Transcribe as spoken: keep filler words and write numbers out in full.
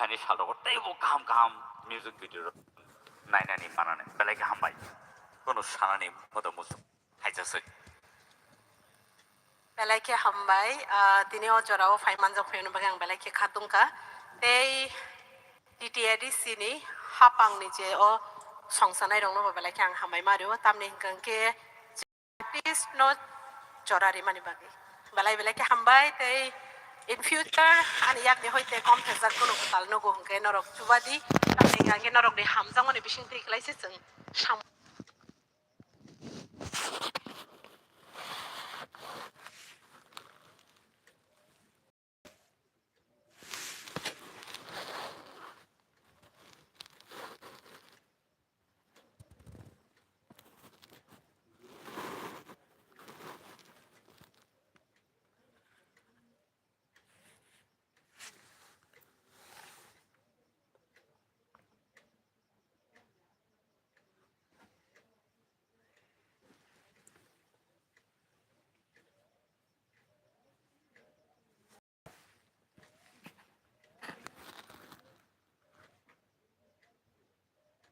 Ani sal rogo teibo kaham kaham music video rok nainani manani belai khe hambai. Kono sanani moto musu haijaswk. Belai khe hambai, ah, tini o jorao phai manjak phai hwnwi bagwi ang belai khe kha tongkha. Tei T T A D C ni hapang ni je o songsanai rokno bo belai khe ang hambai ma rio, tamni hwnkhe artist no jora rimani bagwi. Belai belai khe hambai, tei in future ani yakni hoite kom thajak kuno kwtal nugo hwnkhe norok chubadi, tamni hwnkhe norokni hamjakmani bisingtwi khlai se chwng sam-